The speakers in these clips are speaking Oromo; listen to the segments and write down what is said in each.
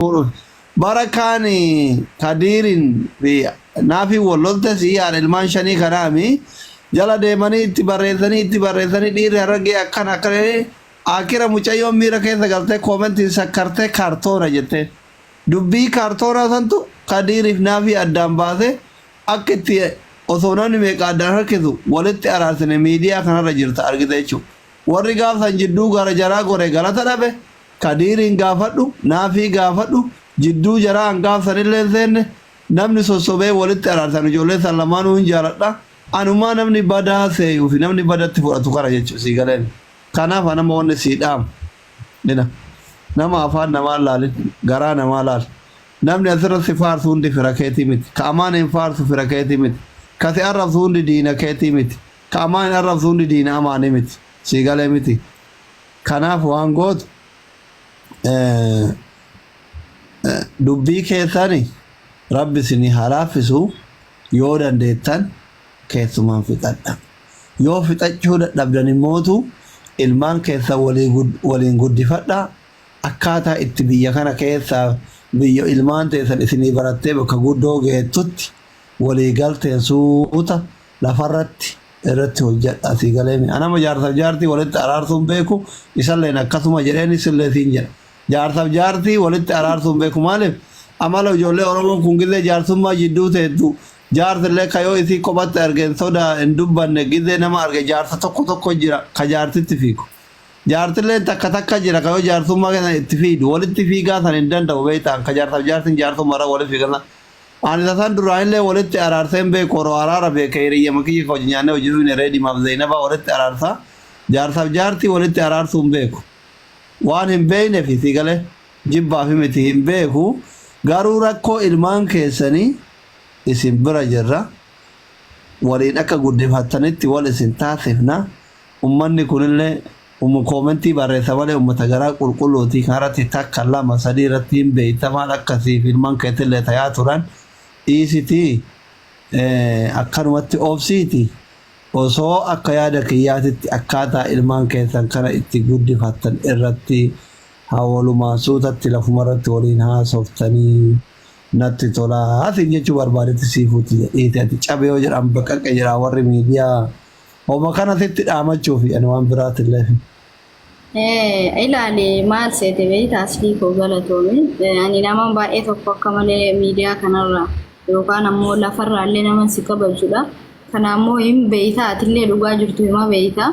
Fuudhuuf. Bara kaan Kadiirin fi Naafiin wal lolte sii haadha ilmaan shanii kanaami jala deemanii itti barreessanii itti barreessanii dhiirri harargee akkana akkana jedhanii akira mucayyoon miira keessa galtee koomentiin sakkartee kaartoona jetteen. Dubbii kaartoonaa santu Kadiiriif Naafii addaan baasee akka itti osoo namni meeqa addaan harkisu walitti araarsine miidiyaa kanarra jirta argite jechuudha. Warri gaaf san jidduu gara jaraa gore galata dhabe Kadiiriin gaafadhu, Naafii gaafadhu, jidduu jaraa an gaaf sanillee hin seenne, namni sossobee walitti araarse an ijoollee san lamaanuu hin jaaladha, anumaa namni badaa seeyuu fi namni badatti fudhatu kana jechu sii galeemi. Kanaaf an amma wanni sii dhaamu ina nama afaan namaa hin laalin, garaa namaa laali. Namni asirra si faarsu hundi fira keetii miti. Ka Amaaniin faarsu fira keetii miti. Ka si arrabsu hundi diina keetii miti. Ka Amaaniin arrabsu hundi diina Amaanii miti. Sii galee miti. Kanaaf waan gootu dubbii keessani Rabbi isinii haa laaffisu yoo dandeettan keessumaan fixadha. Yoo fixachuu dadhabdan immootu ilmaan keessan waliin guddifadha. Akkaataa itti biyya kana keessaa biyya ilmaan teessan isinii barattee bakka guddoo geettutti walii galteen suuta lafarratti irratti hojjadha sii galeemi anama jaarsaf jaartii walitti araarsuun beeku isalleen akkasuma jedheen isillee siin jedha jaarsaf jaartii walitti araarsuun beeku maaliif amala ijoollee oromoon kun gizee jaarsummaa jidduu teettu jaarsillee ka yoo isii kophatti arge hin sodaa hin dubbanne gizee nama arge jaarsa tokko tokko jira ka jaartitti fiigu jaartilleen takka takka jira ka yoo jaarsummaa keessan itti fiidu walitti fiigaa san hin danda'u beektaan ka jaarsaf jaartiin jaarsummaa irra walitti fiigan. Ani tasan duraanillee walitti araarsee hin beeku oroo araara beeka hiriyyama kiyya ka hojii nyaannee hojii dhuyne reedimaaf zeynabaa walitti araarsa jaarsaaf jaartii walitti araarsuu hin beeku waan hin beeknefi sii galee jibbaafi miti hin beeku garuu rakkoo ilmaan keessanii isin bira jirra waliin akka guddifattanitti wal isin taasifna ummanni kunillee Ummu koomentii barreessa malee ummata garaa qulqulluuti kanarratti takka lama sadii irratti hin beeyta maal akka siif ilman keetillee tayaa turan dhiisitii akkanumatti obsiiti osoo akka yaada kiyyaatitti akkaataa ilmaan keessan kana itti guddifattan irratti haa walumaan suutatti lafumarratti waliin haasoftanii natti tolaa siin jechuu barbaadetti siifuuti jedhiiti ati cabe yoo jedhan baqaqe jedhaa warri miidiyaa Homa kana sitti dhaamachuufi ani waan biraatillee. Ilaali maal seete beekta aslii koo galatoomi. Ani nama baay'ee tokko akka malee miidiyaa kanarra yookaan ammoo lafarraa illee nama si kabajudha. Kana ammoo hin beekta atillee dhugaa jirtu hima beekta.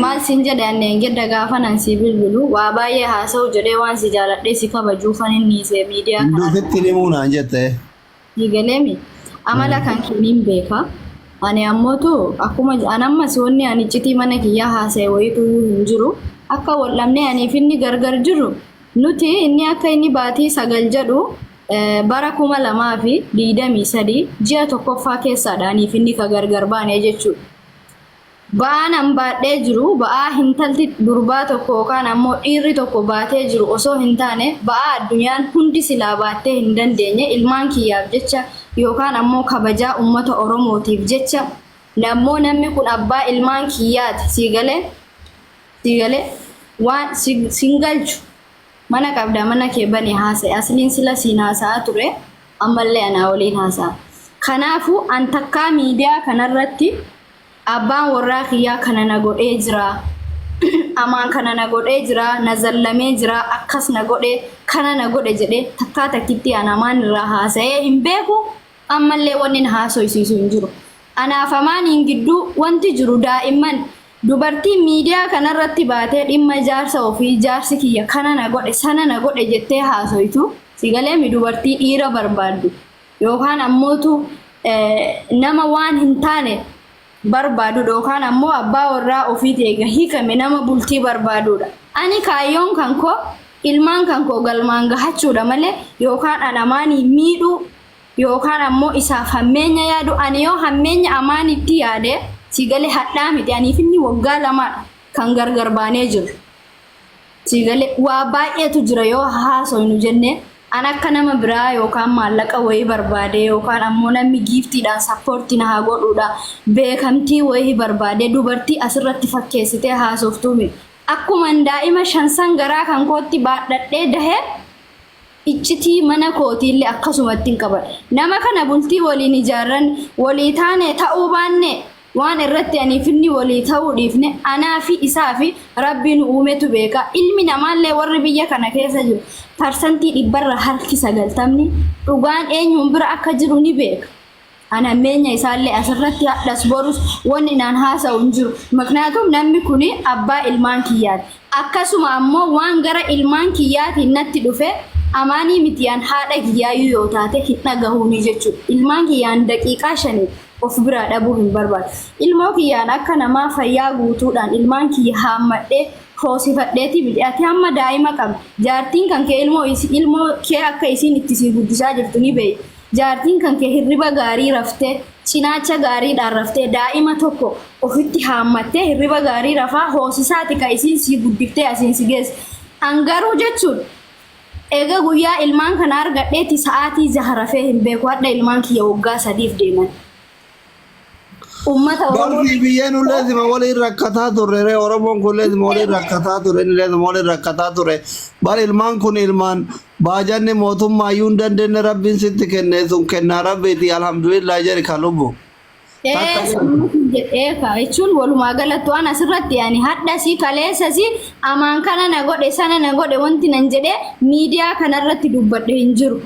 Maal siin jedhe ani gedda gaafa nan si bilbilu waa baay'ee haasa'u jedhee waan si jaaladhee si kabajuufan inni isee miidiyaa kanarra. Sitti himuu naan jette. Sii galeemi? Amala kan kee niin beeka. Ani ammootu akkuma an ammas wanni ani iccitii mana kiyyaa haasa'e wayiituyyuu hin jiru. Akka wal dhabnee aniif inni gargar jirru nuti inni akka inni baatii 9 jedhu bara 2023 ji'a tokkoffaa keessaadha aniif inni ka gargar baane jechuudha. Ba'aan an baadhee jiru ba'aa hintalti durbaa tokko yookaan ammoo dhiirri tokko baatee jiru osoo hin taane ba'aa addunyaan hundi silaa baattee hin dandeenye ilmaan kiyyaaf jecha yookaan ammoo kabajaa ummata Oromootiif jecha ammoo namni kun abbaa ilmaan kiyyaati sii galee sii galee waan si sin galchu mana qabdaa mana kee bani haasa'i asliin sila siin haasa'aa ture ammallee anaa waliin haasa'a kanaafuu an takkaa miidiyaa kanarratti Abbaan worraa kiyyaa kana na godhee jira, Amaan kana na godhee jira, na zallamee jira, akkas na godhe, kana na godhe jedhee takkaa takkittii an Amaan irraa haasa'ee hin beeku, ammallee wanni na haasoysiisu hin jiru. Anaaf Amaaniin gidduu wanti jiru daa'imman. Dubartiin miidiyaa kanarratti baatee dhimma jaarsa ofii jaarsi kiyya kana na godhe, sana na godhe jettee haasoytu, si galeemi dubartii dhiira barbaaddu. yookaan ammootu nama waan hin taane barbaadudha yookaan ammoo abbaa warraa ofiiti eega hiikame nama bultii barbaadudha. Ani kaayyoon kan koo ilmaan kan koo galmaan gahachuudha malee yookaan an amaanii miidhuu yookaan ammoo isaaf hammeenya yaadu ani yoo hammeenya amaanitti yaade si galee hadhaa miti aniif inni waggaa lamaadha kan gargar baanee jiru. Sii galee waa baay'eetu jira yoo haasoynu jenne an akka nama biraa yookaan maallaqa wayii barbaadee yookaan ammoo namni giiftiidhaan sappoorti na haa godhuudha beekamtii wayii barbaadee dubartii asirratti fakkeessitee haasoftuu miti. Akkuman daa'ima shansan garaa kan kootti baadhadhee dahe Iccitii mana kootiillee akkasumatti hin qabadha. Nama kana bultii waliin ijaarran walii taane ta'uu baanne, waan irratti aniif inni walii ta'uu dhiifne anaa fi isaa fi Rabbii nu uumetu beeka. Ilmi namaallee warri biyya kana keessa jiru parsantii dhibbarra harki sagaltamni dhugaan eenyuun bira akka jiru ni beeka. An hammeenya isaallee asirratti hadhas borus wanni naan haasa'u hin jiru. Miknaatum namni kuni abbaa ilmaan kiyyaati. Akkasuma ammoo waan gara ilmaan kiyyaatiin natti dhufe amaanii miti an haadha kiyyaayyuu yoo taate hin dhagahuuni jechuudha. Ilmaan kiyyaan daqiiqaa shaniif of biraa dhabuu hin barbaadu. Ilmoo kiyyaan akka namaa fayyaa guutuudhaan ilmaan kiyya haammadhee hoosifadheetii miti. Ati hamma daa'ima qabda. Jaartiin kan kee ilmoo ilmoo kee akka isiin itti sii guddisaa jirtu ni beekta. Jaartiin kan kee hirriba gaarii raftee, cinaacha gaariidhaan raftee, daa'ima tokko ofitti haammattee hirriba gaarii rafaa hoosisaati ka isiin sii guddiftee asiin si geesse. An garuu jechuun eega guyyaa ilmaan kana argadheeti sa'aatii jaha rafee hin beeku. Hadha ilmaan kiyya waggaa sadiif deeman. Ummata Oromoo Barri biyyeen ullee sima waliin rakkataa turre ree Oromoon kun illee sima waliin rakkataa ture inni illee sima waliin rakkataa ture. Bar ilmaan kun ilmaan baajanni mootummaa iyyuu hin dandeenye rabbiin sitti kenne sun kennaa rabbiiti alhamdulillah jedhi ka lubbu. Takka Ee sammuu jedhee ka jechuun walumaa galatti waan asirratti ani hadhasi kaleessasi amaan kana na godhe sana na godhe wanti nan jedhee miidiyaa kanarratti dubbadhe hin jiru.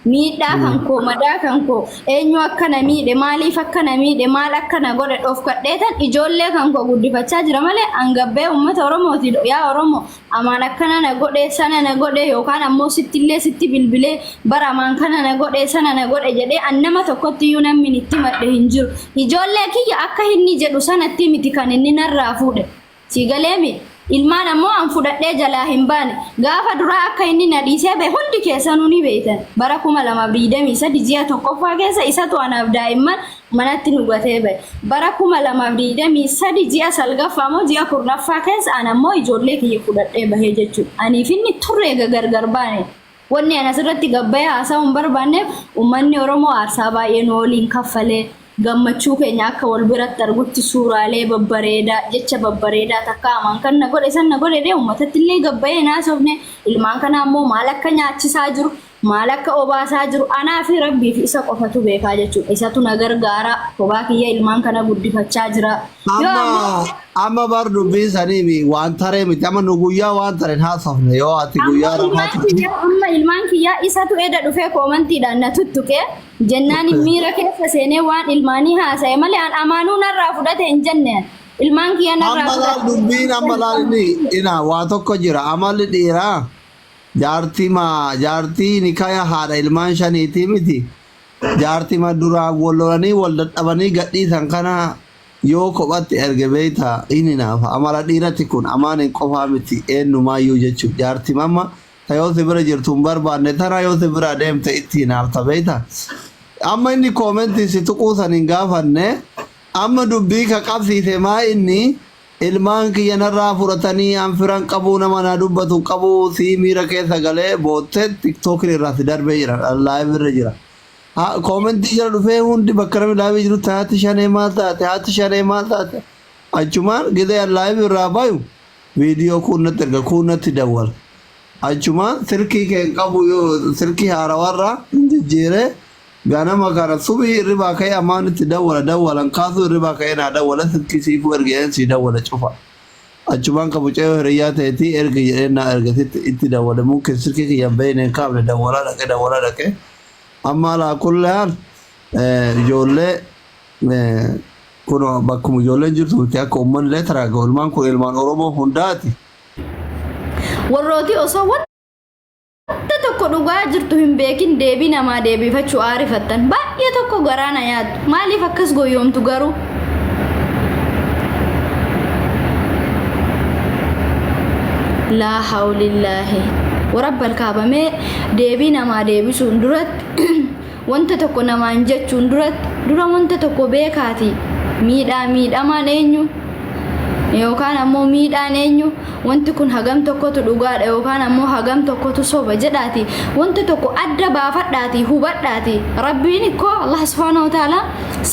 Miidhaa kan koo, madaa kan koo, eenyu akka na miidhe, maaliif akka na miidhe, maal akka na godhe dhofkadheetan ijoollee kan koo guddifachaa jira malee an gabbee uummata Oromooti yaa Oromoo amaan akkana na godhe sana na godhe yookaan ammoo sittillee sitti bilbilee bara amaan kana na godhe sana na godhe jedhee an nama tokkotti iyyuu namni itti madhe hin jiru. Ijoollee kiyya akka inni jedhu sanatti miti kan inni narraa fuudhe. Sii galeemi? Ilmaan ammoo an fudhadhee jalaa hin baane. Gaafa duraa akka inni na dhiisee bahe hundi keessanuu ni beektan. Bara 2023 ji'a tokkoffaa keessa isatu anaaf daa'imman manatti nu gatee bahe. Bara 2023 ji'a salgaffaa moo ji'a kurnaffaa keessa an ammoo ijoollee kiyya fudhadhee bahee jechuudha. Aniif inni turre eega gargar baane. Wanni ani asirratti gad bahee haasa'uu hin barbaanneef uummanni Oromoo aarsaa baay'ee nu waliin kaffale. Gammachuu keenya akka wal biratti argutti suuraalee babbareedaa, jecha babbareedaa takka amaan kan na godhe san na godhe jedhee uummatatti illee gad bahee hin haasofne. Ilmaan kana ammoo maal akka nyaachisaa jiru, maal akka obaasaa jiru anaa fi Rabbii fi isa qofatu beekaa jechuudha. Isatu na gargaara, kophaa kiyya ilmaan kana guddifachaa jira. Yoo Amma ammoo amma bar dubbiin saniimi waan taree miti amma nu guyyaa waan tareen haasofne yoo ati Amma guyyaa rafaa ilmaan turte. kiyyaa amma ilmaan kiyyaa isatu eda dhufee koomantiidhaan na tuttuqe jennaan miira keessa seenee waan ilmaanii haasa'e malee an amaanuu narraa fudhate hin jenne an. Ilmaan kiyya narraa Amma laal fudhate. dubbiin amma laal inni ina waa tokko jira amalli dhiiraa jaartii maa jaartii nikaya haadha ilmaan shaniitii miti Jaartima duraan wal lolanii wal dadhabanii gadhiisan kana yoo kophatti erge beeyta hin hinaafa. Amala dhiirati kun Amaaniin qofaa miti eenyumaayyuu jechuuf. Jaartima amma ta yoo si bira jirtu hin barbaanne tana yoo si biraa deemte itti hinaafta beeyta. Amma inni koomentii si tuquu san hin gaafanne amma dubbii ka qabsiise maa inni ilmaan kiyya narraa fudhatanii an firan qabuu nama naa dubbatu hin qabuu sii miira keessa galee bootte tiktookin irraa si darbee jira live irra jira. Ha koomentii jala dhufee hundi bakka namni live jirutti haati shanee maal taate haati shanee maal taate achumaan gizee an live irraa bayu viidiyoo kuun natti erga kuun natti dawwala. Achumaan silkii kee hin qabu yoo silkii haarawarraa hin jijjiiree Ganama kana subii hirribaa ka'ee amaan itti dawwala dawwalan kaasuu hirribaa ka'ee naa dawwala silkii siifuu ergi jedheen sii dawwala cufa. Achumaan ka mucayyoo hiriyyaa teetii ergi jedheen naa erge sitti itti dawwale mumkin silkii kiyya hin beeyne hin kaafne dawwalaa dhaqe dawwalaa dhaqe amma alaa kulli haal ijoollee kunoo bakkuma ijoolleen jirtu miti akka uummanni illee taraagahu ilmaan kun ilmaan Oromoo hundaati. Warrooti osoo Wanta tokko dhugaa jirtu hin beekin deebii namaa deebifachuu aarifattan baay'ee tokko garaa na nyaattu. Maaliif akkas goyyoomtu garuu? Laa hawlillaahi. Warabbal kaabamee deebii namaa deebisuun duratti wanta tokko namaan jechuun duratti dura wanta tokko beekaati miidhaa miidhamaan eenyu yookaan ammoo miidhaan eenyu wanti kun hagam tokkotu dhugaadha yookaan ammoo hagam tokkotu soba jedhaati wanta tokko adda baafadhaati hubadhaati rabbiin ikkoo Allah subhaanahu wa ta'ala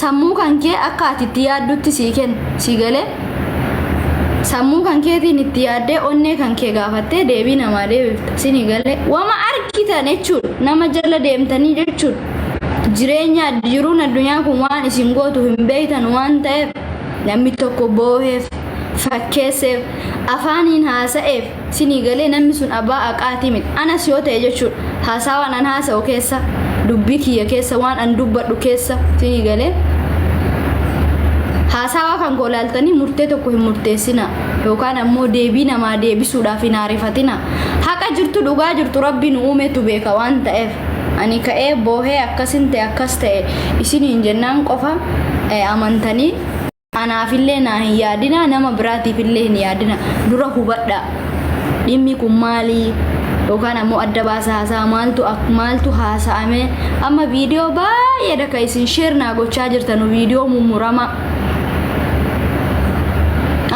sammuu kan kee akka ati itti yaaddutti sii kenna sii galee. Sammuu kan keetiin itti yaaddee onnee kan kee gaafattee deebii namaa deebifta. Isinii galee wama argitan jechuudha. Nama jala deemtanii jechuudha. Jireenya jiruun addunyaa kun waan isin gootu hin beektan waan ta'eef namni tokko booheef fakkeesseef afaaniin haasa'eef isinii galee namni sun abbaa haqaatii miti. Anas yoo ta'e jechuudha. Haasaa waan an haasa'u keessa dubbii kiyya keessa waan an dubbadhu keessa isinii galee haasawaa kan koo laaltanii murtee tokko hin murteessina yookaan ammoo deebii namaa deebisuudhaaf hin ariifatina. Haqa jirtu dhugaa jirtu rabbi nu uumetu beeka waan ta'eef ani ka'ee boohee akkasin ta'e akkas ta'e isiniin jennaan qofa amantanii anaafillee naa hin yaadina, nama biraatiifillee hin yaadina. Dura hubadha, dhimmi kun maalii yookaan ammoo adda baasa haasaa maaltu maaltu haasa'ame. Amma viidiyoo baay'eedha kan isin share naa gochaa jirtanu, viidiyoo mummurama.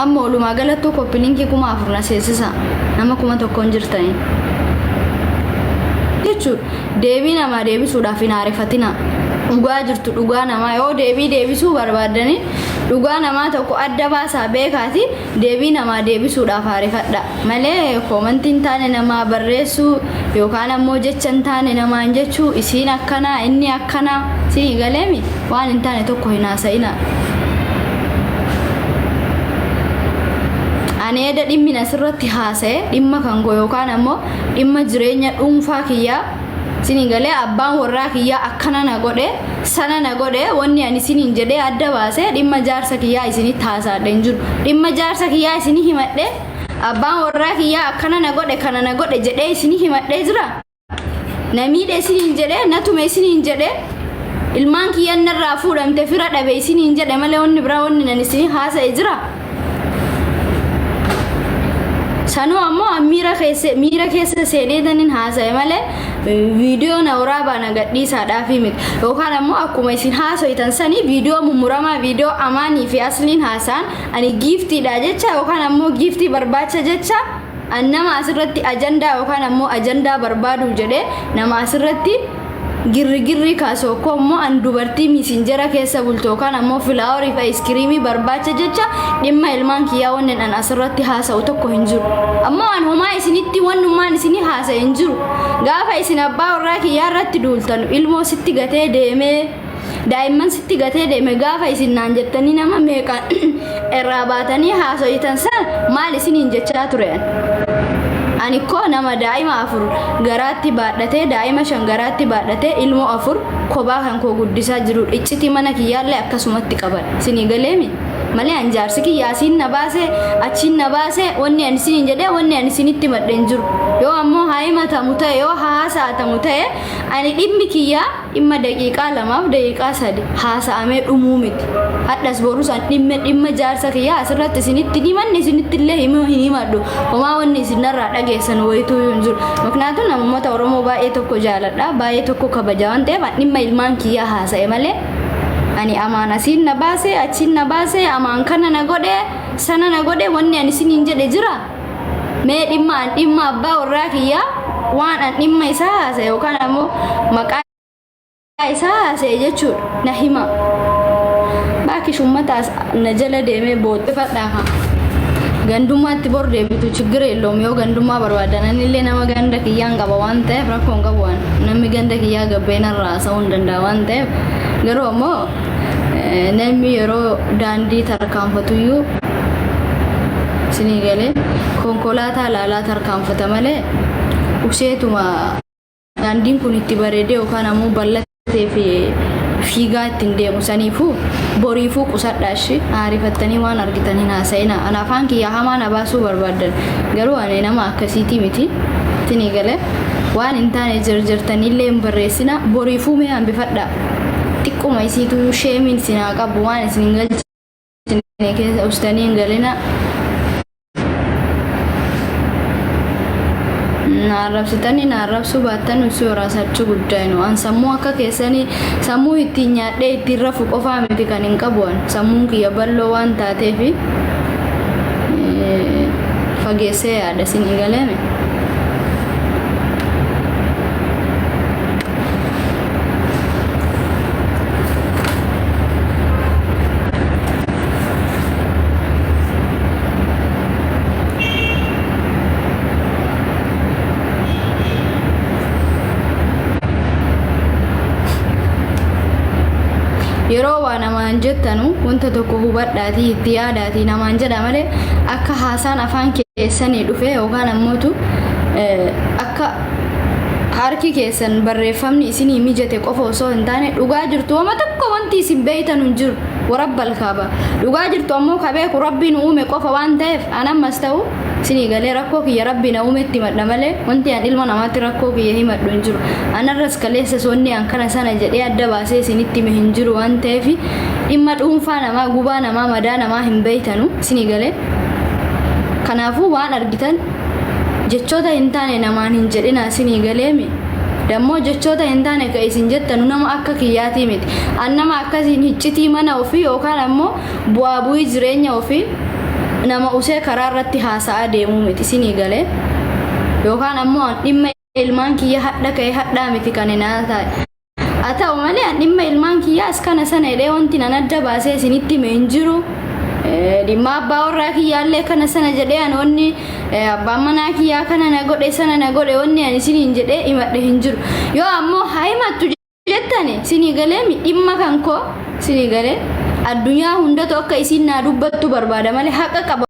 Amma walumaa galattuu copy linkii 4000 na seensisa, nama 1000n jirtanii jechuudha. Deebii namaa deebisuudhaaf hin ariifatina. Dhugaa jirtu, dhugaa namaa yoo deebii deebisuu barbaaddanii, dhugaa namaa tokko adda baasaa beekaati deebii namaa deebisuudhaaf ariifadha malee commentiin taane namaa barreessuu yookaan ammoo jecha hin taane namaan jechuu, isiin akkanaa, inni akkanaa, isin galeemi, waan hin taane tokko hin haasa'ina. Ani eda dhimmi asirratti haasa'e dhimma kan koo yookaan ammoo dhimma jireenya dhuunfaa kiyyaa isin galee, abbaan warraa kiyyaa akkana na godhe, sana na godhe, wanni ani isiniin jedhee adda baasee dhimma jaarsa kiyyaa isinitti haasaadhe hin jiru. Dhimma jaarsa kiyyaa isinii himadhe, abbaan warraa kiyyaa akkana na godhe, kana na godhe jedhee isinii himadhee jira. Na miidhe isiniin jedhee, na tume isiniin jedhee, ilmaan kiyyan narraa fuudhamte, fira dhabe isiniin jedhe malee wanni biraa wanni nan isinii haasa'e jira. Sanuu ammoo miira keessa seeneetaniin haasa'e malee viidiyoo na waraabaa na gadhiisaadhaafi miti. Yookaan ammoo akkuma isin haasoitan sanii viidiyoo mummuramaa, viidiyoo amaanii fi asliin haasa'an, ani giiftiidha jecha yookaan ammoo giiftii barbaacha jecha an nama asirratti ajandaa yookaan ammoo ajandaa barbaadu jedhee nama asirratti girri kaasu okko immoo an dubartii miisinjera keessa bultu yookaan ammoo flowerii fi ice creamii barbaacha jecha dhimma ilmaan kiyyaa wanni an asirratti haasa'u tokko hin jiru. Ammoo an homaa isinitti wannummaan isinii haasa'e hin jiru. Gaafa isin abbaa warraa kiyyaa irratti duultan, ilmoo sitti gatee deemee, daa'imman sitti gatee deeme gaafa isin naan jettanii nama meeqaan irraa baatanii haaso'itan san maal isiniin jechaa ture an? Ani koo nama daa'ima afur garaatti baadhatee, daa'ima shan garaatti baadhatee, ilmoo afur kophaa kan koo guddisaa jiru, iccitii mana kiyyaallee akkasumatti qaban isinii galeemi malee an jaarsi kiyya asiin na baase, achiin na baase, wanni ani isiniin jedhee, wanni ani isinitti madhe hin jiru. Yoo ammoo haa himatamu ta'e, yoo haa haasa'atamu ta'e, ani dhimmi kiyyaa dhimma daqiiqaa 2f daqiiqaa 3 haasa'amee dhumuu miti. Hadhas borus an dhimma jaarsa kiyyaa asirratti isinitti himanne isinitti illee himuu hin himadhu. Homaa wanni isin narraa dhageessan wayituu hin jiru. Muknaatu nama uummata Oromoo baay'ee tokko jaaladha. Baay'ee tokko kabaja waan ta'eef an dhimma ilmaan kiyyaa haasa'e malee ani amaan asiin na baase, achiin na baase, amaan kana na godhe, sana na godhe, wanni ani isiniin jedhe jira. Mee dhimma an dhimma abbaa warraa kiyyaa waan an dhimma isaa haasa'e yookaan ammoo maqaa isaa haasa'e jechuudha na hima. Baakish uummataas na jala deemee booxxifadhaa haa. Gandummaatti bor deebitu ችግር የለውም. Yoo gandummaa barbaadan anillee nama ganda kiyyaan qaba waan ta'eef rakkoo hin qabu waan namni ganda kiyyaa gabbee narraa haasa'uu hin danda'a waan ta'eef. Garuu ammoo namni yeroo daandii tarkaanfatuyyuu isinii galee konkolaataa laalaa tarkaanfata malee useetuma daandiin kun itti bareedee yookaan ammoo bal'atee fi fiigaa ittiin deemu. Saniifuu boriifuu qusadhaa ishi aarifattanii waan argitan hin haasa'ina. Ana afaan kiyya hamaa na baasuu barbaaddan, garuu ani nama akkasiitii miti. Isinii galee waan hin taane jarjartaniillee hin barreessina. Boriifuu mee hambifadhaa, xiqquma isiitu shameiin isin haa qabu. Waan isin hin galchine keessa ustanii hin galina. Na arrabsitanii na arrabsuu baattan ibsuu raasachuu guddaa nu an sammuu akka keessanii sammuu ittiin nyaadhee ittiin rafu qofaa miti kan hin qabu. An sammuun kiyya bal'oo waan taateefi fageessee yaada. Isin galeeme. Yeroo waa namaan jettanu wanta tokko hubadhaatii itti yaadaatii namaan jedha malee akka haasaan afaan keessanii dhufe yookaan ammootu akka harki keessan barreeffamni isinii mijate qofa osoo hin taane dhugaa jirtu wama tokko wanti isin beeytan hin jiru warabbal kaaba dhugaa jirtu ammoo ka beeku rabbiin uume qofa waan ta'eef an ammas ta'u isinii galee rakkoo kiyya rabbi na uumetti himadha malee wanti an ilma namaatti rakkoo kiyya himadhu hin jiru anarras kaleessas wanni an kana sana jedhee adda baasee isinitti hime hin jiru waan ta'eef dhimma dhuunfaa namaa gubaa namaa madaa namaa hin beeytanu isinii galee kanaafuu waan argitan jechoota hin taane namaan hin jedhinaa isinii galeemi dammoo jechoota hin taane ka isin jettanu nama akka kiyyaatii miti an nama akkasiin hiccitii mana ofii yookaan ammoo bu'aa bu'ii jireenya ofii nama usee karaa irratti haasa'aa deemuu miti isinii galee yookaan ammoo an dhimma ilmaan kiyya hadha ka'e hadhaa miti kan hin haasa'e haa ta'u malee an dhimma ilmaan kiyyaas kana sana jedhee wanti nan adda baasee isinitti hime hin jiru. Dhimma abbaa warraa kiyyaallee kana sana jedhee an wanni abbaan manaa kiyyaa kana na godhe sana na godhe wanni an isiniin jedhee himadhe hin jiru. Yoo ammoo haa himattu jettani isinii galee dhimma kan koo isinii galee addunyaa hundatu akka isin naa dubbattu barbaada malee haqa qaba.